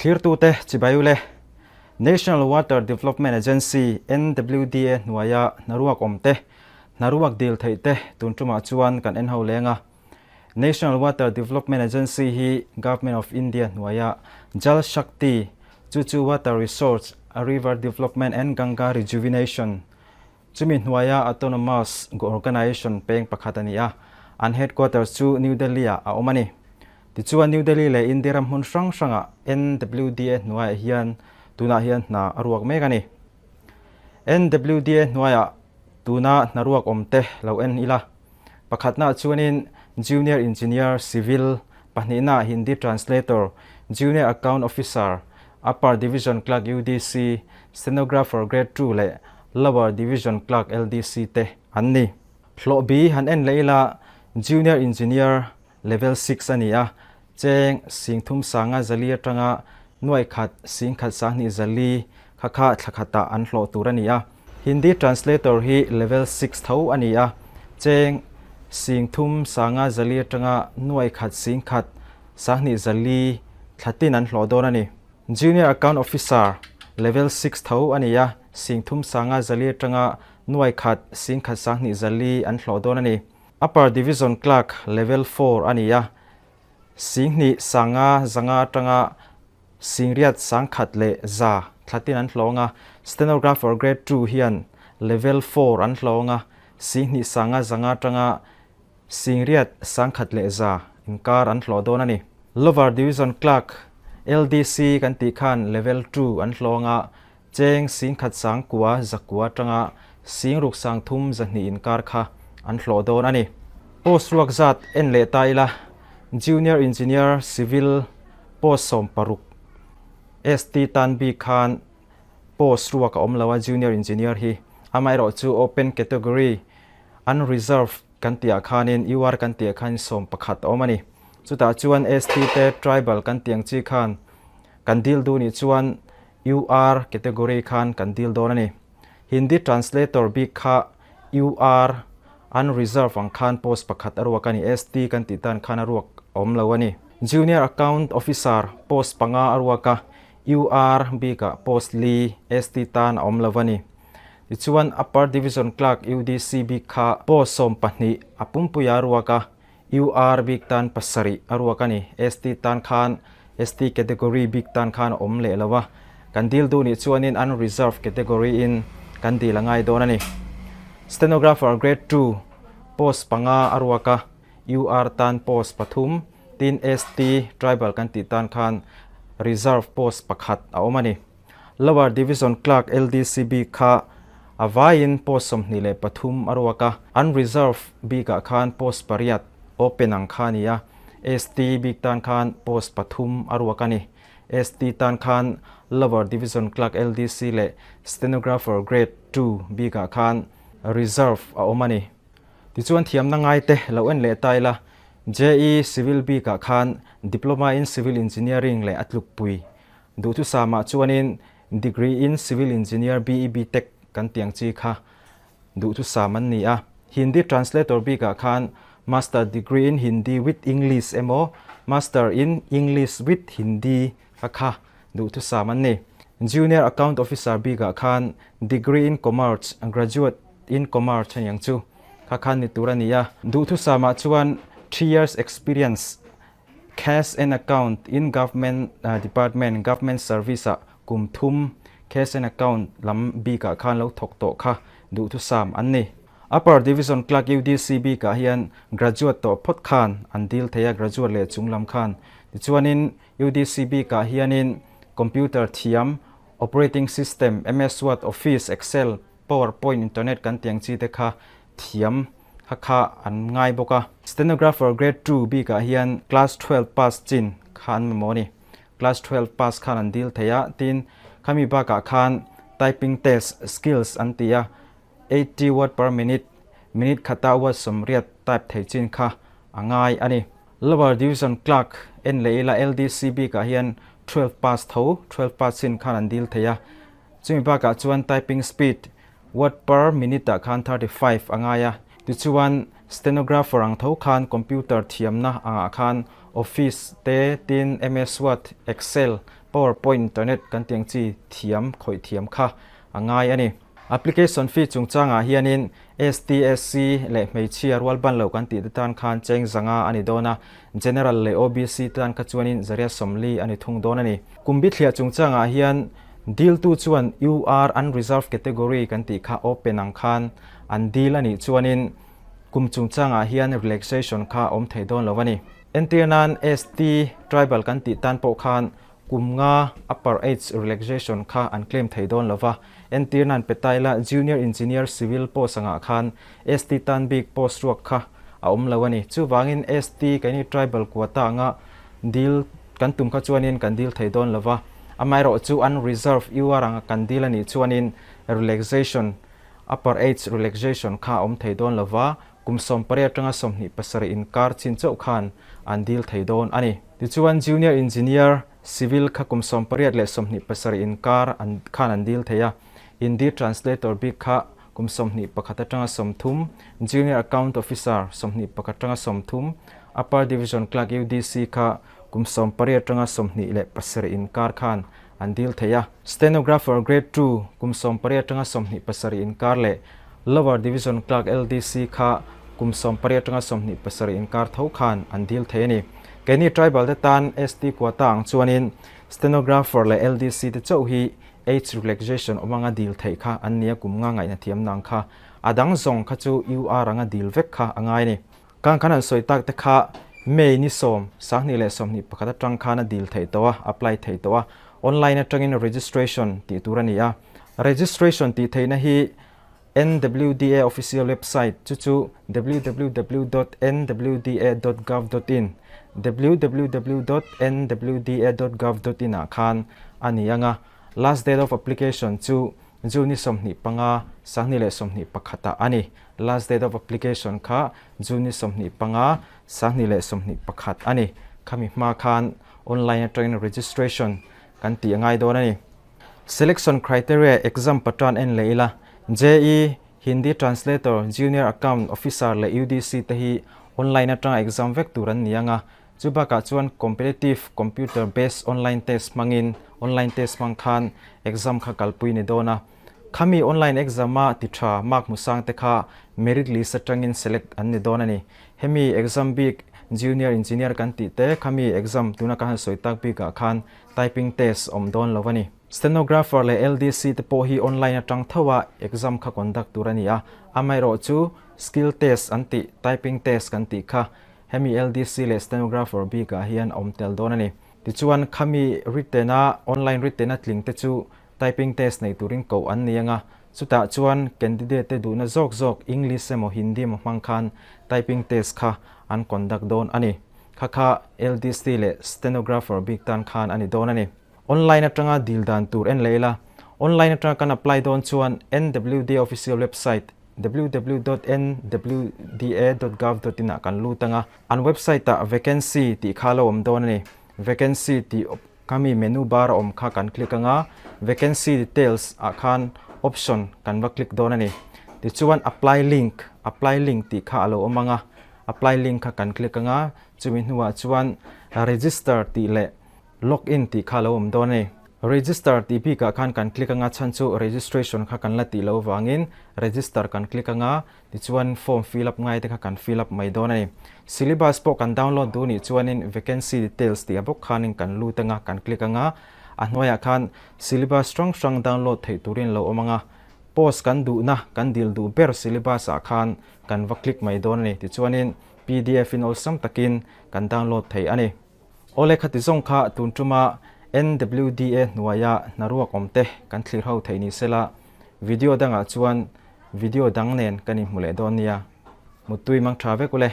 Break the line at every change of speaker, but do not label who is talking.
Thlirtute chibai ule, National Water Development Agency, NWDA, hnuaia hnaruak awmte, hnaruak dil theihte tun tumah chuan kan en ho leng a. National Water Development Agency hi Government of India hnuaia Jal Shakti, chu chu Water Resource, River Development and Ganga Rejuvenation, Chumi hnuaia Autonomous Organization peng pakhat a ni a, an headquarters chu New Delhi-ah a awm a ni. Tichuan New Delhi leh India ram hmun hrang hrangah NWDA hnuaiah hian tunah hian hna a ruak mek a ni. NWDA hnuaiah tuna hna ruak awmte lo en ila. Pakhatnaah chuanin Junior Engineer, Civil, pahnihnaah Hindi Translator, Junior Account Officer, Upper Division Clerk UDC, Stenographer Grade Two leh Lower Division Clerk LDC te an ni. Hlawh bi han en leh ila Junior Engineer Level Six a ni a, cheng singthum sanga zali atanga nuaih khat singkhat sanghnih zali kha kha thla khatah an hlawh tur a ni a. Hindi Translator hi Level Six tho a ni a, cheng singthum sanga zali atanga nuaih khat singkhat sanghnih zali thla tin an hlawh dawn a ni. Junior Account Officer, Level Six tho a ni a, singthum sanga zali atanga nuai khat singkhat sanghnih zali an hlawh dawn a ni. Upper Division Clerk, Level Four a ni a, singhnih sanga zanga atanga singriat sangkhat leh za thlatin an hlawng a, Stenographer Grade Two hian Level Four an hlawng a, singhnih sanga zanga atanga Singriat sangkhat leh za inkar an hlawh dawn a ni. Lower Division Clerk, LDC, kan tih khan Level Two an hlawng a, cheng singkhat sangkua zakua atanga singruk sangthum zahnih inkar kha an hlawh dawn a ni. Post ruak zat en leh ta ila, Junior Engineer, Civil, post 16, ST tan bik khan post ruak a awm lo a, Junior Engineer hi amaherawh chu Open Category, Unreserved, Kan tihah khanin UR kan tihah khanin 11 a awm a ni. Chutah chuan ST te tribal kan tih ang chi khan kan deal duh nih chuan UR category khan kan deal dawn a ni. Hindi translator bik kha UR unreserved ang khan post pakhat a ruak a ni. ST kan tih tan khan a ruak a awm lo a ni. Junior Account Officer post panga a ruak a, UR bikah post li ST tan a awm lo a ni. Tichuan Upper Division Clerk UDC bik kha post 12 a pumpui a ruak a, UR bik tan pasarih a ruak a ni. ST tan khan ST category bik tan khan a awm leh lo a, kan dil duh nih chuanin unreserved category in kan dil a ngai dawn a ni. Stenographer Grade Two post panga a ruak a, UR tan post pathum, tin ST tribal kan tih tan khan reserve post pakhat a awm a ni. Lower Division Clerk, LDC, bik kha a vaiin post 23 a ruak a, unreserved bikah khan post pariat open ang kha a ni a, ST bik tan khan post pathum a ruak a ni. ST tan khan Lower Division Clerk, LDC, leh Stenographer Grade Two bikah khan reserve a awm a ni. Tichuan thiamna ngaite lo en leh ta ila, JE Civil bikah khan Diploma in Civil Engineering leh a tlukpui Duhthusam ah chuanin Degree in Civil Engineer BE BTech kan tih ang chi kha duhthusam an ni a. Hindi Translator bikah khan Master Degree in Hindi with English emaw Master in English with Hindi kha kha duhthusam an ni. Junior Account Officer bikah khan Degree in Commerce, Graduate in Commerce hei ang chu kha khan ni tur a ni a. Duhthusam ah chuan 3 years experience Cash and Account in Government Department, Government Service ah kum thum Cash and Account lam bikah khan lo thawk tawh kha duhthusam an ni. Upper Division Clerk UDC bikah hian graduate tawh phawt khan an deal thei a, graduate leh chung lam khan. Tichuanin UDC bikah hianin Computer thiam, Operating System, MS Word, Office, Excel, Powerpoint, Internet kan tih ang chi te kha thiam kha kha an ngai bawk a. Stenographer Grade Two bikah hian Class 12 pass chin kha an mamawh a ni. Class 12 pass khan an deal thei a, tin khami bakah khan typing test skills an ti a, 80 word per minute, minute khata word 80 type thei chin kha a ngai a ni. Lower Division Clerk en leh ila LDC bikah hian 12 pass tho, 12 pass chin khan an deal thei a. Chumi bakah chuan typing speed Word per minute ah khan 35 a ngai a, tichuan stenographer ang tho khan computer thiamna angah khan office te tin MS Word, Excel, Powerpoint internet kan tih ang chi thiam khawih thiam kha a ngai a ni. Application fee chungchangah hianin STSC leh hmeichhia rual ban lo kan tih te tan khan cheng zanga a ni dawn a, General leh OBC tan kha chuanin zaria 40 a ni thung dawn a ni. Kum bithliah chungchangah hian diltu chuan UR Unreserved Category kan tih kha open ang khan an dil a nih chuanin kum chungchangah hian relaxation kha a awm thei dawn lo a ni. Entir nan ST Tribal kan tih tan pawh khan kum nga upper age relaxation kha an claim thei dawn lo va. Entir nan Petaila Junior Engineer Civil post angah khan ST tan bik post ruak kha a awm lo a ni. Chuvangin ST keini tribal quota anga dil kan tum kha chuanin kan dil thei dawn lo va. Amaherawh chu unreserved UR anga kan dil a nih chuanin relaxation upper age relaxation kha a awm thei dawn lo va. Kum 18 atanga 27 inkar chin chauh khan an dil thei dawn a ni. Tichuan Junior Engineer, Civil, kha kum 18 leh 27 inkar an khan an dil thei a, Hindi Translator bik kha kum 21 atanga 30, Junior Account Officer 21 atanga 30, Upper Division Clerk, UDC, kha kum 18 atanga 27 inkar khan an dil thei a. Stenographer Grade Two kum 18 atanga 27 inkar leh Lower Division Clerk, LDC, kha kum 18 atanga 27 inkar tho khan an dil thei a ni. Keini tribal te tan ST quota ang chuanin Stenographer leh LDC te chauh hi age relaxation awm anga dil theih kha an nia kum nga ngaihna thiam nang kha a dang zawng kha chu UR anga dil vek kha a ngai a ni. Kang khan an sawi tak te kha May ni 10, 2021 atang khan a dil theih tawh a, apply theih tawh a, online atangin registration tih tur a ni a. Registration tih theihna hi NWDA official website chu chu www dot nwda dot gov dot in, www dot nwda dot gov dot in ah khan a ni ang a. Last date of application chu June ni 25, 2021 ah a ni. Last date of application kha June ni 25, 2021 a ni. Khami hma khan online atangin registration kan tih a ngai dawn a ni. Selection criteria exam pattern en leh ila, JE, Hindi Translator, Junior Account Officer leh UDC te hi online atanga exam vek tur an ni ang a, chu bakah chuan competitive computer based online test hmangin online test hmang khan exam kha kalpui ni dawn a. Khami online exam a ti tha mark hmu sang te kha merit list atangin select an ni dawn a ni. Hemi exam bik Junior Engineer kan tih te khami exam tuna ka han sawi tak bikah khan typing test awm dawn lo a ni. Stenographer leh LDC te pawh hi online atang tho a exam kha conduct tur a ni a, amaherawh chu skill test an tih, typing test kan tih kha hemi LDC leh stenographer bikah hian a awm tel dawn a ni. Tichuan khami written a online written a tling te chu typing test nei turin koh an ni anga, chutah chuan candidate te duhna zawk zawk English emaw Hindi emaw hmang khan typing test kha an conduct dawn a ni. Kha kha LDC leh stenographer bik tan khan a ni dawn a ni. Online atanga dil dan tur en leh ila, online atanga kan apply dawn chuan NWDA official website www dot nwda dot gov dot in ah kan lut anga, an website ah vacancy tih kha lo awm dawn a ni. Vacancy tih khami menu bar a awm kha kan click anga, vacancy details ah khan option kan va click dawn a ni. Tichuan apply link, apply link tih kha a lo awm anga, apply link kha kan click anga, chumi hnuah chuan register tih leh log in tih kha a lo awm dawn a ni. Register tih bikah khan kan click anga chhan chu registration kha kan la tih loh avangin register kan click anga tichuan form fill up ngai te kha kan fill up mai dawn a ni. Syllabus pawh kan download duh nih chuanin vacancy details tih ah bawk khanin kan lut anga kan click anga a hnuaiah khan syllabus hrang hrang download theih turin a lo awm anga post kan duhna kan dil duh ber syllabus ah khan kan va click mai dawn a ni. Tichuanin pdf in awlsam takin kan download thei a ni. Awle khati zawng kha tun tuma NWDA hnuaia hnaruak awm te kan thlir ho theih ni sela, video dangah chuan video dang nen kan inhmu leh dawn nia. Muttui mang tha vek ule.